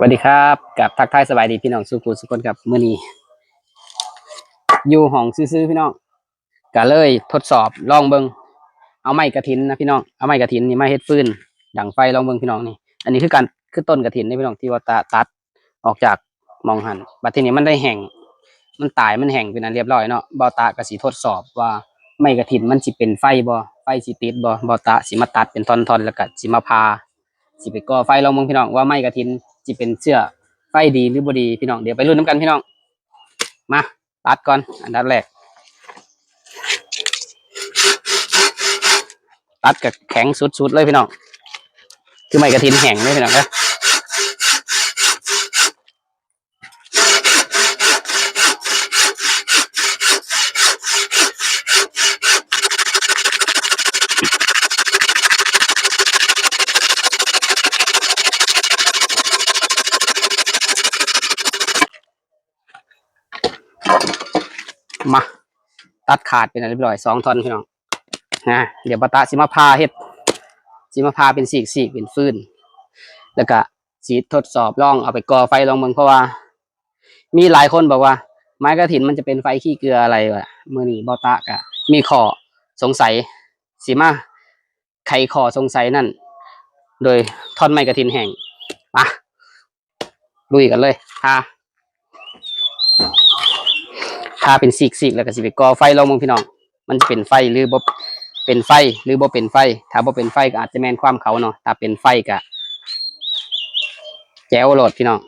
สวัสดีครับ กับทักทายสบายดีพี่น้องสู่ผู้สู่คนครับ มื้อนี้อยู่ห้องซื่อๆ พี่น้อง ก็เลยทดสอบลองเบิ่ง เอาไม้กฐินนะพี่น้อง เอาไม้กฐินนี่มาเฮ็ดฟืนดังไฟลองเบิ่งพี่น้องนี่ อันนี้คือการ คือต้นกฐินนี่พี่น้อง ที่ว่าตา ตัดออกจากหม่องหั่น บัดทีนี้มันได้แห้ง มันตาย มันแห้งเป็นอันเรียบร้อยเนาะ บ่าวตาก็สิทดสอบว่าไม้กฐินมันสิเป็นไฟบ่ ไฟสิติดบ่ บ่าวตาสิมาตัดเป็นท่อนๆ แล้วก็สิมาผ่า สิไปก่อไฟลองเบิ่งพี่น้อง ว่าไม้กฐินสิเป็นเชื้อไฟดีหรือบ่ดีพี่น้อง เดี๋ยวไปลุ้นนำกันพี่น้อง มา ตัดก่อน อันดับแรก ตัดก็แข็งสุดๆ เลยพี่น้อง คือไม้กฐินแห้งเลยพี่น้องเด้อ มา ตัดขาดเป็นอันเรียบร้อย สองท่อนพี่น้อง นะ เดี๋ยวบ่าวตาสิมาผ่าเฮ็ด สิมาผ่าเป็นซีกๆ เป็นฟืน แล้วก็สิทดสอบลองเอาไปก่อไฟลองเบิ่ง เพราะว่ามีหลายคนบอกว่าไม้กฐินมันจะเป็นไฟขี้เกลืออะไรวะ มื้อนี้บ่าวตาก็มีข้อสงสัย สิมาไขข้อสงสัยนั้น โดยท่อนไม้กฐินแห้ง มา ลุยกันเลย ผ่า ผ่าเป็นซีกๆ แล้วก็สิไปก่อไฟลองเบิ่งพี่น้อง มันสิเป็นไฟหรือบ่เป็นไฟ หรือบ่เป็นไฟ ถ้าบ่เป็นไฟก็อาจจะแม่นความเขาเนาะ ถ้าเป็นไฟก็แจ๋วโลดพี่น้อง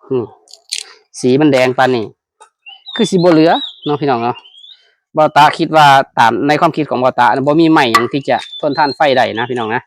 อืม สีมันแดงปานนี้ คือสิบ่เหลือเนาะพี่น้องเนาะ บ่าวตาคิดว่า ตามในความคิดของบ่าวตานะ บ่มีไม้หยังที่จะทนทานไฟได้นะพี่น้องนะ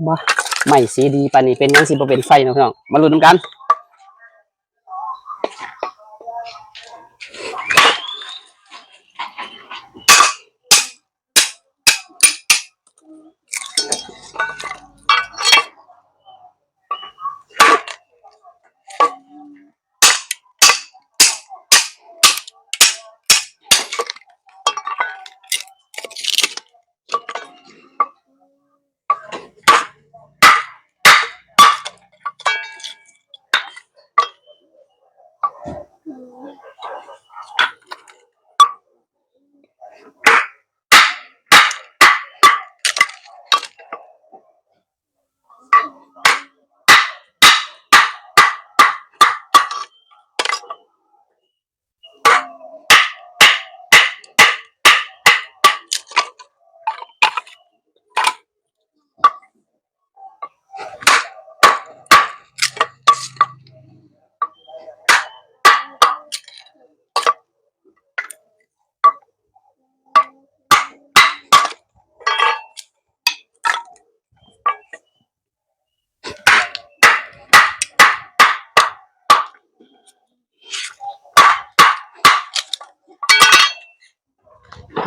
บ่ ไม้สีดีปานนี้ เป็นหยังสิบ่เป็นไฟเนาะพี่น้อง มาลุ้นนำกัน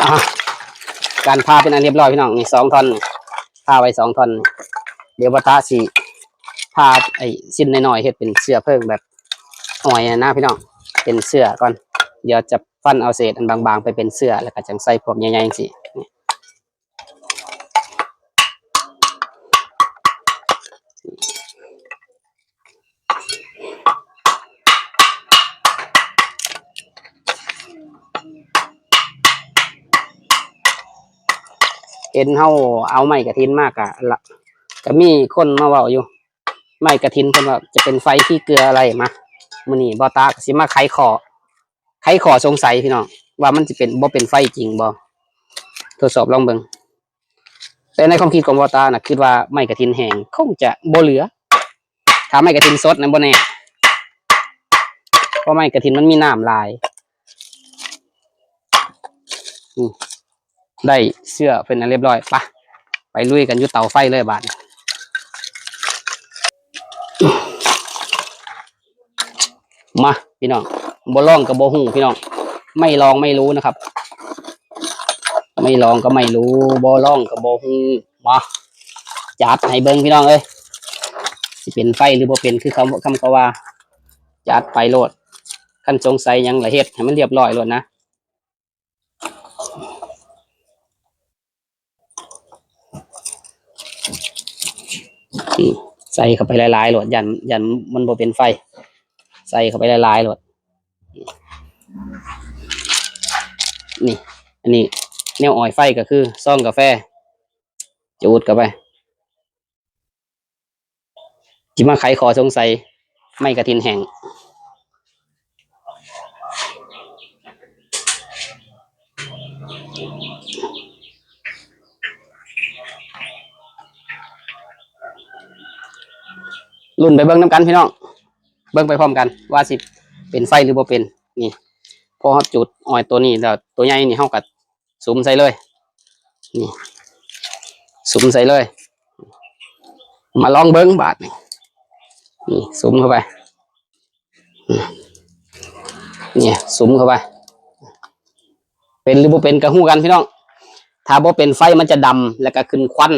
อ่ะ การผ่าเป็นอันเรียบร้อยพี่น้อง นี่สองท่อนนี่ ผ่าไว้สองท่อน เดี๋ยวบ่าวตาสิผ่าไอ้ชิ้นน้อยๆ เฮ็ดเป็นเสื้อเพิ่งแบบอ้อยนะพี่น้อง เป็นเสื้อก่อน เดี๋ยวจะฟันเอาเศษอันบางๆ ไปเป็นเสื้อ แล้วก็จั่งใส่พวกใหญ่ๆ จั่งซี้ เห็นเฮาเอาไม้กระถินมากะละ กะมีคนมาเว้าอยู่ ไม้กระถินเพิ่นว่าจะเป็นไฟขี้เกลืออะไร มา มื้อนี้บ่าวตาก็สิมาไขข้อ ໄຂຂໍ້ສົງໄສພີ່ນ້ອງ ວ່າມັນຊິເປັນ ບໍ່ເປັນໄຟຈິງບໍ່? ທົດສອບລອງເບິ່ງ. ແຕ່ໃນຄວາມຄິດຂອງບ່າວຕານະ ຄິດວ່າໄມ້ກະຖິນແຫ້ງຄົງຈະບໍ່ເຫຼືອ. ຖ້າໄມ້ກະຖິນສົດນະບໍ່ແນ່ ເພາະໄມ້ກະຖິນມັນມີນ້ຳຫຼາຍ. ອືມ ໄດ້ເຊື້ອເປັນອັນຮຽບຮ້ອຍ. ປະ ໄປລຸຍກັນຢູ່ເຕົາໄຟເລີຍບາດນີ້. ມາພີ່ນ້ອງ ບໍ່ລອງກໍບໍ່ຮູ້ພີ່ນ້ອງ ໄມ່ລອງໄມ່ຮູ້ນະຄັບ ໄມ່ລອງກໍໄມ່ຮູ້ ບໍ່ລອງກໍບໍ່ຮູ້. ມາ ຈັດໃຫ້ເບິ່ງພີ່ນ້ອງເອີຍ ຊິເປັນໄຟຫຼືບໍ່ເປັນ ຄືຄຳ ຄຳເຂົາວ່າ ຈັດໄປໂລດ. ຄັນສົງໄສຫຍັງລະເຮັດໃຫ້ມັນຮຽບຮ້ອຍໂລດນະ. ອືມ ໃສ່ເຂົ້າໄປຫຼາຍໆໂລດ ຢ້ານ ຢ້ານມັນບໍ່ເປັນໄຟ ໃສ່ເຂົ້າໄປຫຼາຍໆໂລດ. ນີ້ ອັນນີ້ແນວອອຍໄຟກໍຄືຊອງກາແຟ ຈູດເຂົ້າໄປ. ຊິມາໄຂຂໍ້ສົງໄສໄມ້ກະຖິນແຫ້ງ. ລຸ້ນໄປເບິ່ງນຳກັນພີ່ນ້ອງ ເບິ່ງໄປພ້ອມກັນວ່າຊິເປັນໄຟຫຼືບໍ່ເປັນ. ນີ້ ພໍເຮົາຈູດອອຍໂຕນີ້ແລ້ວ ໂຕໃຫຍ່ນີ້ເຮົາກໍ ສຸມໃສ່ເລີຍ ນີ້ ສຸມໃສ່ເລີຍ. ມາລອງເບິ່ງບາດນີ້ ນີ້ ສຸມເຂົ້າໄປ ນີ້ ສຸມເຂົ້າໄປ. ເປັນຫຼືບໍ່ເປັນກໍຮູ້ກັນພີ່ນ້ອງ ຖ້າບໍ່ເປັນໄຟມັນຈະດຳ ແລ້ວກໍຂຶ້ນຄວັນ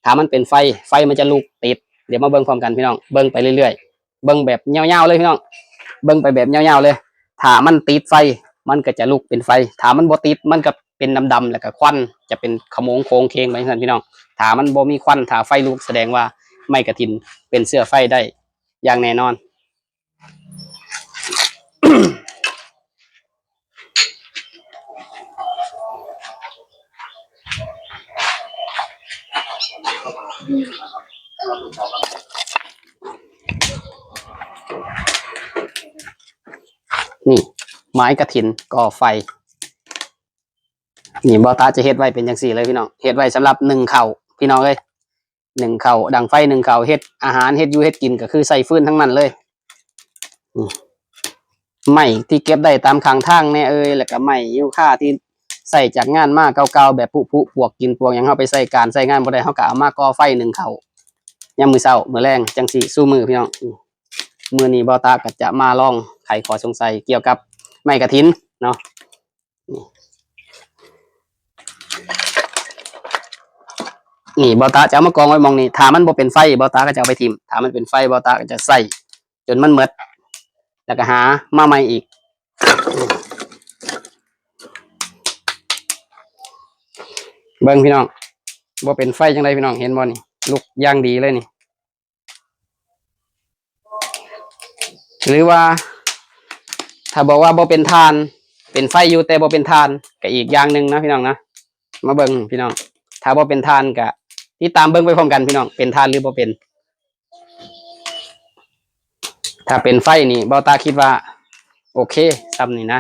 ຖ້າມັນເປັນໄຟ ໄຟມັນຈະລຸກຕິດ. ດຽວມາເບິ່ງພ້ອມກັນພີ່ນ້ອງ ເບິ່ງໄປເລື້ອຍໆ ເບິ່ງແບບຍາວໆເລີຍພີ່ນ້ອງ ເບິ່ງໄປແບບຍາວໆເລີຍ. ຖ້າມັນຕິດໄຟ ມັນກໍຈະລຸກເປັນໄຟ ຖ້າມັນບໍ່ຕິດ ມັນກໍເປັນດຳໆ ແລ້ວກໍຄວັນຈະເປັນຂະໂໝງໂຄງເຄງໄປຈັ່ງຊັ້ນພີ່ນ້ອງ. ຖ້າມັນບໍ່ມີຄວັນ ຖ້າໄຟລຸກ ສະແດງວ່າໄມ້ກະຖິນເປັນເຊື້ອໄຟໄດ້ຢ່າງແນ່ນອນ. ນີ້ ໄມ້ກະຖິນກໍ່ໄຟ. ນີ້ ບ່າວຕາຈະເຮັດໄວ້ເປັນຈັ່ງຊີ້ເລີຍພີ່ນ້ອງ ເຮັດໄວ້ສຳລັບໜຶ້ງເຂົ້າພີ່ນ້ອງເອີຍ. ໜຶ້ງເຂົ້າ ດັງໄຟໜຶ້ງເຂົ້າ ເຮັດອາຫານ ເຮັດຢູ່ເຮັດກິນ ກໍຄືໃຊ້ຟືນທັງນັ້ນເລີຍ. ນີ້ ໄມ້ທີ່ເກັບໄດ້ຕາມຂ້າງທາງແດ່ເອີຍ ແລ້ວກໍໄມ້ຢູຄາທີ່ໃຊ້ຈາກງານມາເກົ່າໆ ແບບຜຸໆ ປວກກິນປວກຫຍັງ ເຮົາໄປໃຊ້ການໃຊ້ງານບໍ່ໄດ້ ເຮົາກໍເອົາມາກໍ່ໄຟໜຶ້ງເຂົ້າ ຍາມມື້ເຊົ້າມື້ແລງຈັ່ງຊີ້ ຊູ່ມື້ພີ່ນ້ອງ. ມື້ນີ້ບ່າວຕາກໍຈະມາລອງໄຂຂໍ້ສົງໄສກ່ຽວກັບໄມ້ກະຖິນເນາະ. ນີ້ ບ່າວຕາຈະເອົາມາກອງໄວ້ໝ່ອງນີ້ ຖ້າມັນບໍ່ເປັນໄຟ ບ່າວຕາກໍຈະເອົາໄປຖິ້ມ ຖ້າມັນເປັນໄຟ ບ່າວຕາກໍຈະໃຊ້ຈົນມັນໝົດ ແລ້ວກໍຫາມາໃໝ່ອີກ. ເບິ່ງພີ່ນ້ອງ ບໍ່ເປັນໄຟຈັ່ງໃດພີ່ນ້ອງ ເຫັນບໍ່ນີ້ ລຸກຢ່າງດີເລີຍນີ້. ຫຼືວ່າຖ້າບອກວ່າບໍ່ເປັນຖ່ານ ເປັນໄຟຢູ່ແຕ່ບໍ່ເປັນຖ່ານ ກໍອີກຢ່າງໜຶ່ງນະພີ່ນ້ອງນະ. ມາເບິ່ງພີ່ນ້ອງ ຖ້າບໍ່ເປັນຖ່ານກໍຕິດຕາມເບິ່ງໄປພ້ອມກັນພີ່ນ້ອງ ເປັນຖ່ານຫຼືບໍ່ເປັນ. ຖ້າເປັນໄຟນີ້ ບ່າວຕາຄິດວ່າໂອເຄ ສ່ຳນີ້ນະ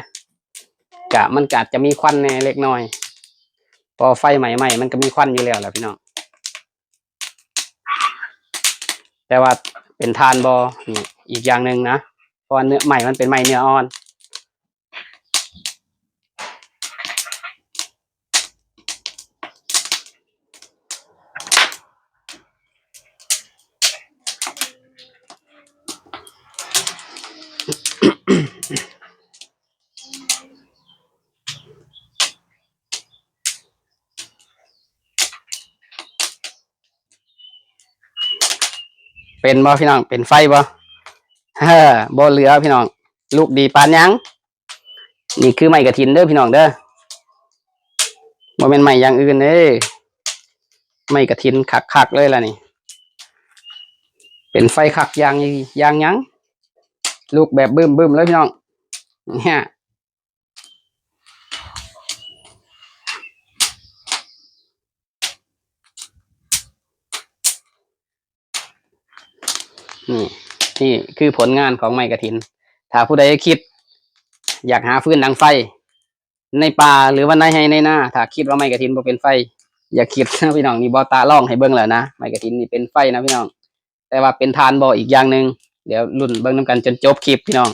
ກະມັນກະອາດຈະມີຄວັນແດ່ເລັກນ້ອຍ ເພາະໄຟໃໝ່ໆ ມັນກໍມີຄວັນຢູ່ແລ້ວລະພີ່ນ້ອງ. ແຕ່ວ່າເປັນຖ່ານບໍ່ ນີ້ອີກຢ່າງໜຶ່ງນະ ເພາະວ່າເນື້ອ ໄມ້ມັນເປັນໄມ້ເນື້ອອ່ອນ. ເປັນບໍ່ພີ່ນ້ອງ ເປັນໄຟບໍ່? ເອີ ບໍ່ເຫຼືອພີ່ນ້ອງ ລຸກດີປານຫຍັງ. ນີ້ຄືໄມ້ກະຖິນເດີພີ່ນ້ອງເດີ ບໍ່ແມ່ນໄມ້ຢ່າງອື່ນເດ້ ໄມ້ກະຖິນຄັກໆເລີຍລະນີ້. ເປັນໄຟຄັກຢ່າງ ຢ່າງຫຍັງ ລຸກແບບບຶ້ມໆເລີຍພີ່ນ້ອງ ເນຍ. ນີ້ ນີ້ຄືຜົນງານຂອງໄມ້ກະຖິນ. ຖ້າຜູ້ໃດຄິດ ຢາກຫາຟືນດັງໄຟໃນປ່າ ຫຼືວ່າໃນໄຮ່ໃນນາ ຖ້າຄິດວ່າໄມ້ກະຖິນບໍ່ເປັນໄຟ ຢ່າຄິດນະພີ່ນ້ອງ. ນີ້ບ່າວຕາລອງໃຫ້ເບິ່ງແລ້ວນະ ໄມ້ກະຖິນນີ້ເປັນໄຟນະພີ່ນ້ອງ ແຕ່ວ່າເປັນຖ່ານບໍ່ ອີກຢ່າງໜຶ່ງ ດຽວລຸ້ນເບິ່ງນຳກັນຈົນຈົບຄລິບພີ່ນ້ອງ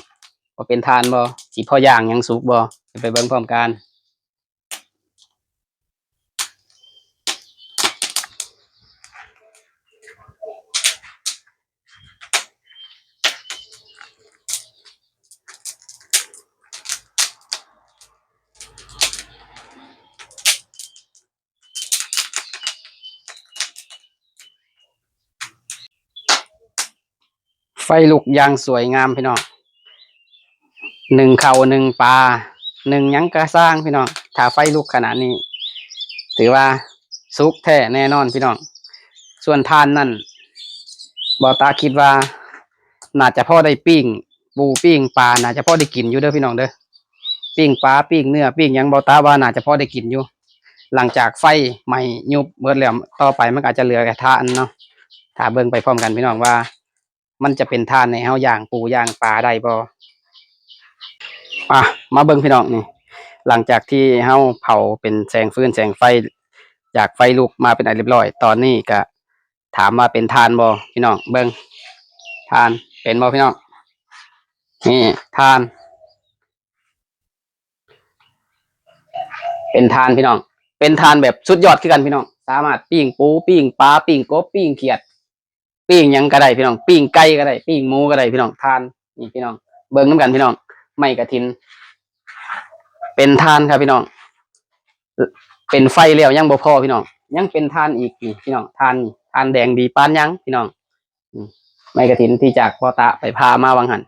ວ່າເປັນຖ່ານບໍ່ ຊິພໍຍ່າງຫຍັງສຸກບໍ່ ໄປເບິ່ງພ້ອມກັນ. ໄຟລຸກຢ່າງສວຍງາມພີ່ນ້ອງ ໜຶ້ງເຂົ້າ ໜຶ້ງປາ ໜຶ້ງຫຍັງກະຊ່າງພີ່ນ້ອງ ຖ້າໄຟລຸກຂະໜາດນີ້ ຖືວ່າສຸກແທ້ແນ່ນອນພີ່ນ້ອງ. ສ່ວນຖ່ານນັ້ນ ບ່າວຕາຄິດວ່າໜ້າຈະພໍໄດ້ປີ້ງປູປີ້ງປາ ໜ້າຈະພໍໄດ້ກິນຢູ່ເດີພີ່ນ້ອງເດີ ປີ້ງປາ ປີ້ງເນື້ອ ປີ້ງຫຍັງ ບ່າວຕາວ່າໜ້າຈະພໍໄດ້ກິນຢູ່. ຫຼັງຈາກໄຟໄໝ້ຍຸບເບິດແລ້ວ ຕໍ່ໄປມັນກະອາດຈະເຫຼືອແຕ່ຖ່ານເນາະ ຖ້າເບິ່ງໄປພ້ອມກັນພີ່ນ້ອງວ່າ ມັນຈະເປັນຖ່ານໃຫ້ເຮົາຍ່າງປູຍ່າງປາໄດ້ບໍ່. ອ່ະ ມາເບິ່ງພີ່ນ້ອງນີ້ ຫຼັງຈາກທີ່ເຮົາເຜົາເປັນແສງຟືນແສງໄຟ ຈາກໄຟລຸກມາເປັນອັນຮຽບຮ້ອຍ ຕອນນີ້ກະຖາມວ່າເປັນຖ່ານບໍ່ພີ່ນ້ອງ ເບິ່ງຖ່ານເປັນບໍ່ພີ່ນ້ອງ ນີ້ຖ່ານ ເປັນຖ່ານພີ່ນ້ອງ ເປັນຖ່ານແບບສຸດຍອດຄືກັນພີ່ນ້ອງ ສາມາດປີ້ງປູ ປີ້ງປາ ປີ້ງກົບ ປີ້ງຂຽດ ປີ້ງຫຍັງກະໄດ້ພີ່ນ້ອງ ປີ້ງໄກ່ກະໄດ້ ປີ້ງໝູກະໄດ້ພີ່ນ້ອງ. ຖ່ານນີ້ພີ່ນ້ອງ ເບິ່ງນຳກັນພີ່ນ້ອງ ໄມ້ກະຖິນເປັນຖ່ານຄັບພີ່ນ້ອງ ເປັນໄຟແລ້ວຍັງບໍ່ພໍພີ່ນ້ອງ ຍັງເປັນຖ່ານອີກນີ້ພີ່ນ້ອງ ຖ່ານນີ້ ຖ່ານແດງດີປານຫຍັງພີ່ນ້ອງ. ນີ້ໄມ້ກະຖິນທີ່ຈາກບ່າວຕາໄປຜ່າມາຫວ່າງຫັ້ນ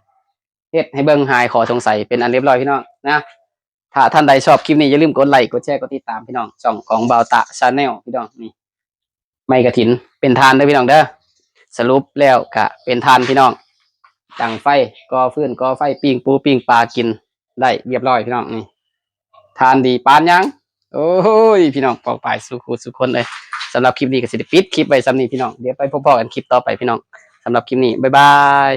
ເຮັດໃຫ້ເບິ່ງຫາຍຂໍ້ສົງໄສເປັນອັນຮຽບຮ້ອຍພີ່ນ້ອງນະ. ຖ້າທ່ານໃດຊອບຄລິບນີ້ ຢ່າລືມກົດໄລ້ ກົດແຊ ກົດຕິດຕາມພີ່ນ້ອງ ຊ່ອງຂອງບ່າວຕາ Channel ພີ່ນ້ອງ. ນີ້ໄມ້ກະຖິນເປັນຖ່ານເດີພີ່ນ້ອງເດີ ສະຫຼຸບແລ້ວກະເປັນຖ່ານພີ່ນ້ອງ ດັງໄຟ ກໍ່ຟືນກໍ່ໄຟ ປີ້ງປູປີ້ງປາກິນໄດ້ຮຽບຮ້ອຍພີ່ນ້ອງ. ນີ້ຖ່ານດີປານຫຍັງ ໂອ້ຍ ພີ່ນ້ອງປ້ອງປາຍສູ່ຄູ່ສູ່ຄົນເອີຍ. ສຳລັບຄລິບນີ້ກະຊິໄດ້ປິດຄລິບໄວ້ສ່ຳນີ້ພີ່ນ້ອງ ດຽວໄປພົບພໍ້ກັນຄລິບຕໍ່ໄປພີ່ນ້ອງ. ສຳລັບຄລິບນີ້ ບາຍບາຍ.